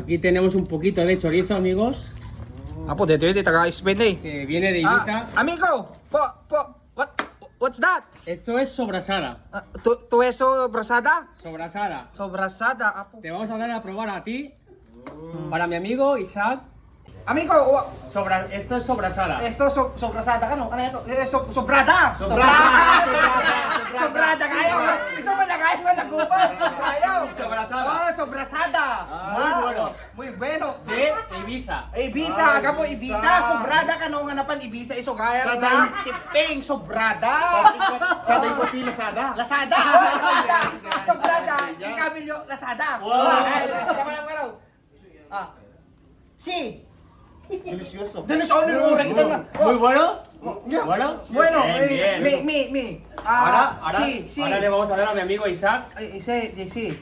Aquí tenemos un poquito de chorizo, amigos, Apo, dito yun, taga-Spain eh. que viene de Ibiza. Amigo, what's that? Esto es sobrasada. Tu eso brasada? Sobrasada. Sobrasada, apo. Te vamos a dar a probar a ti, para mi amigo Isaac. Amigo, Esto es sobrasada. esto sobrasada ka no? Ano ito? Sobrada! Sobrada kayo! Isa mo na kayo mo nagupan! Sobrayo! Sobrasada. Sobrasada! Muy bueno. Muy bueno! De Ibiza. Ibiza, ka po Ibiza! Sobrada ka no nga napan Ibiza iso gaya Sada. na tipeng sobrada! Sa ating pati Lazada. Lazada! Sobrada! Yung Camillo Lazada! Wow. Tama lang karaw! Si! Delicioso. Dalos ako nilura kita na! Muy bueno. Yeah. Bueno. Bueno, Bien, bien. me. Ahora Sí. le vamos a dar a mi amigo Isaac. Sí.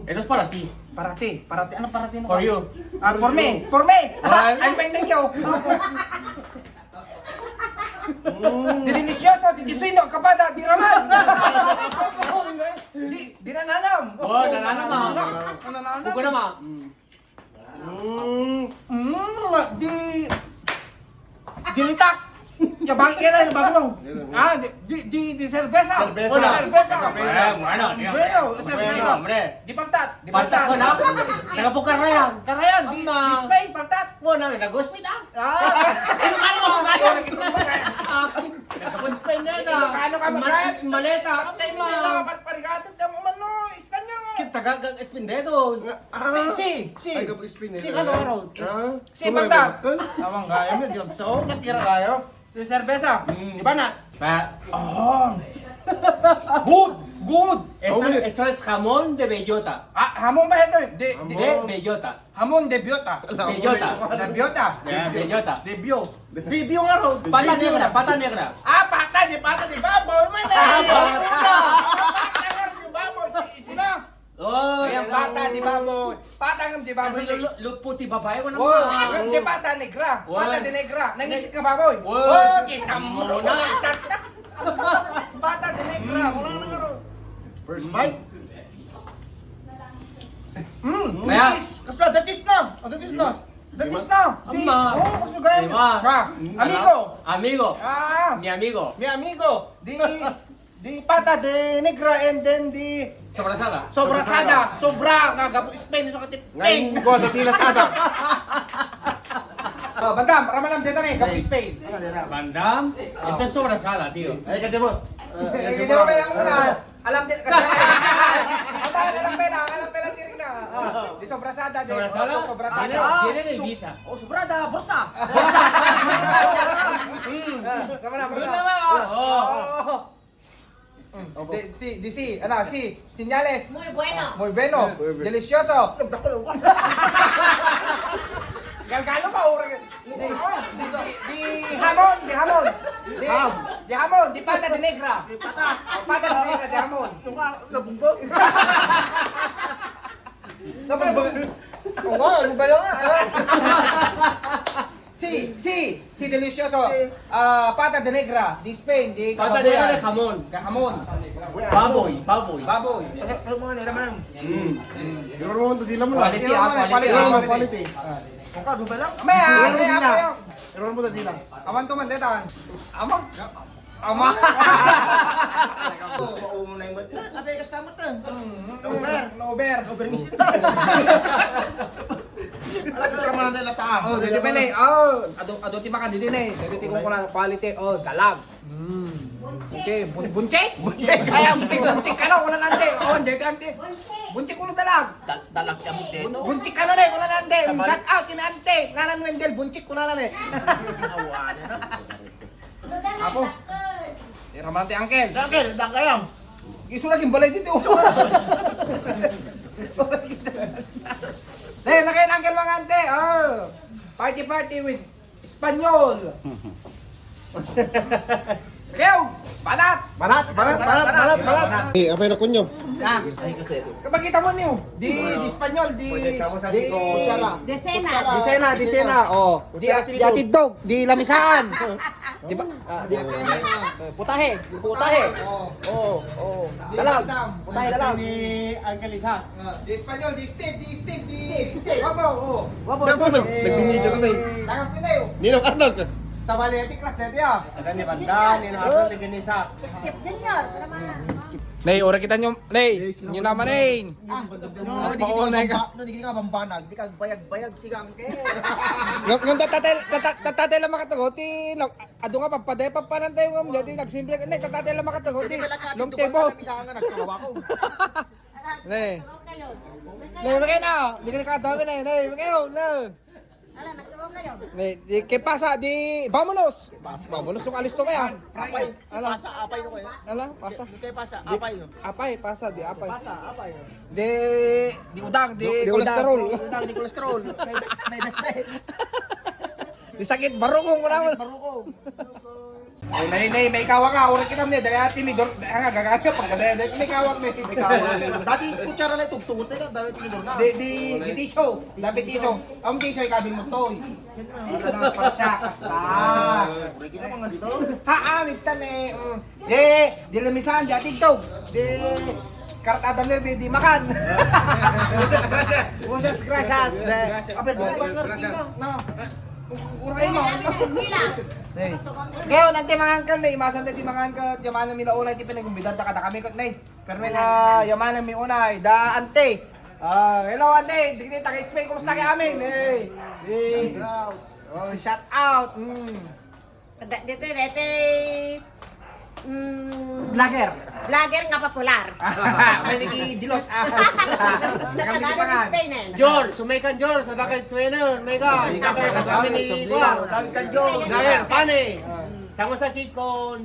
Esto es para ti. Para ti. Ano para ti? For you. Por me. Well. I'm pending you. Delicioso, sino kapada, di raman. Di nananam. Oh, nananam. Nananam. Buko naman. Dilitak. Kabang kailan bago mo? Di cerveza. Cerveza. Wala, cerveza. Bueno, tío. Bueno, cerveza. Hombre. Di paltat. Paltak ko na. Taga po Karayan. Karayan, di Ama. Spain, paltat. Bueno, nag-hospital na. Taga po Spain na na. Ilocano ka mag-drive? Maleta. Kaptay mo. Parigatot na mo man no, Espanyol mo. Taga Espindego. Si. Ay, kapag spin Si ano? Si Tuloy paltat. ba ito? Tawang kaya mo, Diyog. So, natira kayo. Si cerveza. Di ba na? Good. Esto es jamón de bellota. Hamon ba ito? De bellota. Hamon de biota. Bellota. De biota. Bellota. De bio. De bio nga ro. Pata negra, pata negra. Pata di baboy man eh. Pata di baboy. Ito na. Oh, Ayan, pata di baboy. Pata ng di baboy. Kasi puti babae ko Oh, naman. di pata negra. Oh. Pata di negra. Nangisip ka baboy. Oh, Kita mo na. Pata di negra. Wala na nga ro. First bite. Kaya, Kasla, datis na. Datis na. Datis na. Ama. Kasla gaya. Diba? Amigo. Amigo. Mi Mi amigo. amigo. Di pata de negra and then di Sobrasada. sobrasada. Sobra. Nga gapo Spain so katip. Ngayon ko, dati Lazada. Bandam, ramalam dito na gapo Spain. Bandam. Esto es sobrasada, tío. Ay, kadya mo. Hindi mo lang muna. Alam din kasi. Alam pera tiring na. Di sobrasada. Sobrasada. Sobrasada. Viene de Ibiza. Sobrada, bolsa. Tama na, Yun naman, oh. Señales. Muy bueno. Muy bueno. Muy bueno. Delicioso. Galgalo pa ora. Di hamon. Di hamon, di pata de negra. Di pata de negra de hamon. Nabunggo. Ano ba yun? Si, delicioso. Pata de negra, di Spain, di Pata negra de jamón. Hamon. Baboy. Baboy. Pero mo, dati lang mo na. Quality, quality. Quality. Maya, Pero mo, dati lang. awan to man detan. Ama. Oh, dito pa ni. Ado ti makan dito ni. Dito ti ko lang quality. Oh, galag. Okay, buncik. Kaya buncik kana wala nante. Oh, dito ante. Buncik ulo dalag. Dalag ka mo din. Buncik kana ni wala nante. Shout out kina ante. Ngalan Wendel buncik kuna na ni. Apo. Di ramante angkel. Sakit, dak kayam. Isu lagi balay dito. Hey, makin angkel mga ante. Oh. Party with Espanyol. Leo, balat. Balat. Eh, apay na kunyo. Ah, kapag kita mo niyo, di Espanyol, di Disena, oh. Di atidog, di lamisaan. Di ba? Putahe. Oh. Dalag. Putahe dalag. Ni Uncle Isa. Di Espanyol, di Steve. Wabaw, oh. Dapat nag-video kami. Tangang pinayo. Ninong Arnold. Sa Valeti class na ito ya. Ada ni Banda, ni Arthur, ni Ganisa. Skip Junior, naman. Nay, ora kita nyo, Nay. Nyo naman, Nay. No, di ka bambanag, di ka bayag-bayag sigang ke. Yung tatatay lang makatagot, ado nga papaday pa pa ng tayo ngam, jadi nagsimple ka, Nay, tatatay lang makatagot, Di ka lang nung natin tebo. isa nga nagkalawa ko. Nay. Nagtuwag kayo. Nay, magay na, di ka nakatawa, Nay, magay na. Ala, nagtuwag kayo. Nay, kay pasa, vámonos. Vámonos yung alis to kaya. Apay, Ala. pasa, apay no kayo. Ala, pasa. Di kayo pasa, apay no. Apay, pasa, di apay. Pasa, apay no. Di udang, di kolesterol. Udang, di kolesterol. May best friend. Di sakit, barukong mo naman. Baruko. Ay, nay, may kawak ka. Urat kita mo niya. Dati midor. Nga, gagawin pag dati may kawak may. May kawak. Dati kutsara na itugtungot na dahil tinidor na. Di tiso. Dapat tiso. Ang tiso ay kabin mo to. Ito naman para siya. Kasta. May kita mga dito. Migtan eh. Di lumisan. Di atigtog. Di kartada na di makan. Muchas gracias. Muchas gracias. Apel, di ba nga? No. Uray mo. Mila. Ngayon, nanti mga angkan na, imasan tayo mga angkan, yaman na unay, di pinagumbidad na kada kami kot na pero may yaman na unay, da ante. Hello ante, di kita taga-Spain, kumusta kayo amin? Oh, shout out. Dito, Vlogger. vlogger nga popular. May nagidilot. Nakadalang Spain eh. George, sumaykan George, sa dakit Sweden, Mega, kami ni Kuya. Dami ka Diyos. Ngayon, pane. Sama sa kikon,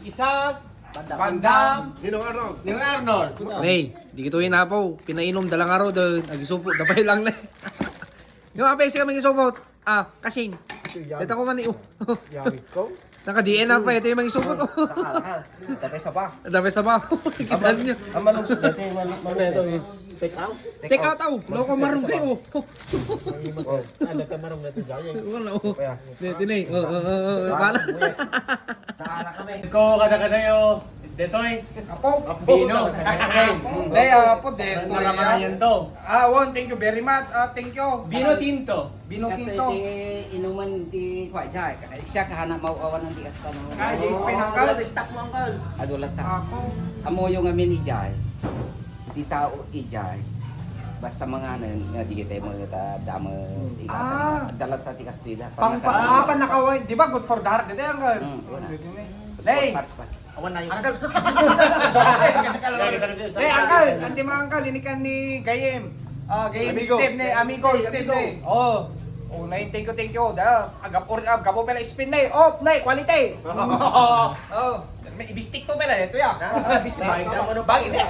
Isaac, Bandam, Ninong Arnold. ni Arnold. Hey, di kito inapaw. Pinainom dalang araw doon. Nagisupot, dabay lang na. Yung apay siya kami gisupot. Kasing. Ito ko man Yari ko. Naka-DN na pa. Ito yung mga isupot. Tapos sa pa. Dami sa pa. Kita niyo. Ang malungsod dati, mana ito eh. Take out. Take out aw. Loko marong kayo. Ano ka marong natin dyan? Wala oh. Dito na eh. Wala. Ko kada-kada yo. Detoy, Apo. Bino, Spain. Day, apo dito. Naramayan to. Thank you very much. Thank you. Bino Tinto. Bino Kasi Tinto. inuman di kwajay. Siya kahanap mauawan ng dikas ka mo. Di Spain ang kal. Stock mo ang kal. Adulat ta. Ako. Amo yung amin ijay. Di tao ijay. Basta mga nga di kita mo ta damo dalat ta tikas tida. Panakaway. Di ba good for the heart? Dito ang kal. Day. Awan na yun. Angkal. Angkal. Anti mga angkal. Ini kan ni Gayem. Gayem Amigo. Steve ni. Amigo Steve ni. Nay, thank you. Gapo pala spin na nay, quality. May ibistik to pala. Ito ya. Ibistik. Bagay na.